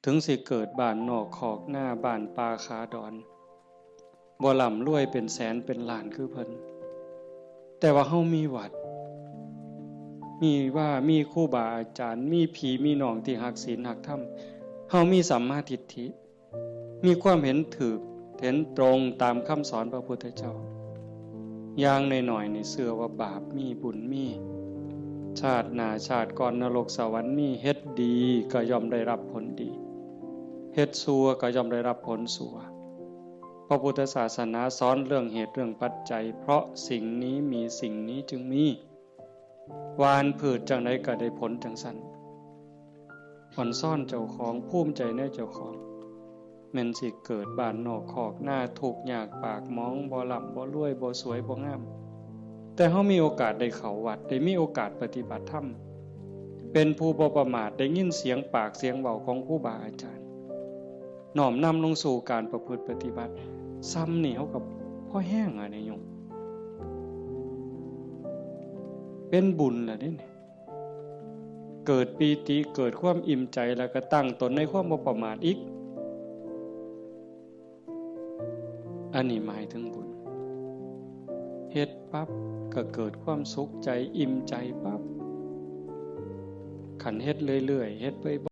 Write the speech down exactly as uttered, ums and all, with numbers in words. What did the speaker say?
ถึงสิเกิดบ้านนอกคอกนา บ้านป่าขาดอน บ่ร่ำรวยเป็นแสนเป็นล้านคือเพิ่น แต่ว่าเฮามีวัด มีวา มีครูบาอาจารย์ มีพี่มีน้องที่ฮักศีลฮักธรรม เฮามีสัมมาทิฏฐิ มีความเห็นถูก เห็นตรงตามคำสอนพระพุทธเจ้า อย่างน้อยๆ นี่เชื่อว่าบาปมีบุญมี ชาติหน้าชาติก่อนนรกสวรรค์มี เฮ็ดดีก็ย่อมได้รับผลดี เฮ็ดชั่วก็ย่อมได้รับผลชั่ว พระพุทธศาสนาสอนเรื่องเหตุเรื่องปัจจัย เพราะสิ่งนี้มีสิ่งนี้จึงมี หว่านพืชจั่งใดก็ได้ผลจั่งซั้น อ่อนซ้อนเจ้าของ ภูมิใจในเจ้าของ แม่นสิเกิดบ้านนอกคอกนา ทุกข์ยากปากหมอง บ่ร่ำบ่รวย บ่สวยบ่งาม แต่เฮามีโอกาสได้เข้าวัด ได้มีโอกาสปฏิบัติธรรม เป็นผู้บ่ประมาท ได้ยินเสียงปากเสียงเว้าของครูบาอาจารย์ น้อมนำลงสู่การประพฤติปฏิบัติ ซ้ำนี่เฮาก็พอแฮงอะนี่โยม เป็นบุญล่ะเด้นี่ เกิดปีติ เกิดความอิ่มใจ แล้วก็ตั้งตนในความบ่ประมาทอีก อันนี้หมายถึงบุญ เฮ็ดปั๊บก็เกิดความสุขใจ อิ่มใจปั๊บ คันเฮ็ดเรื่อยๆ เฮ็ดบ่อยๆ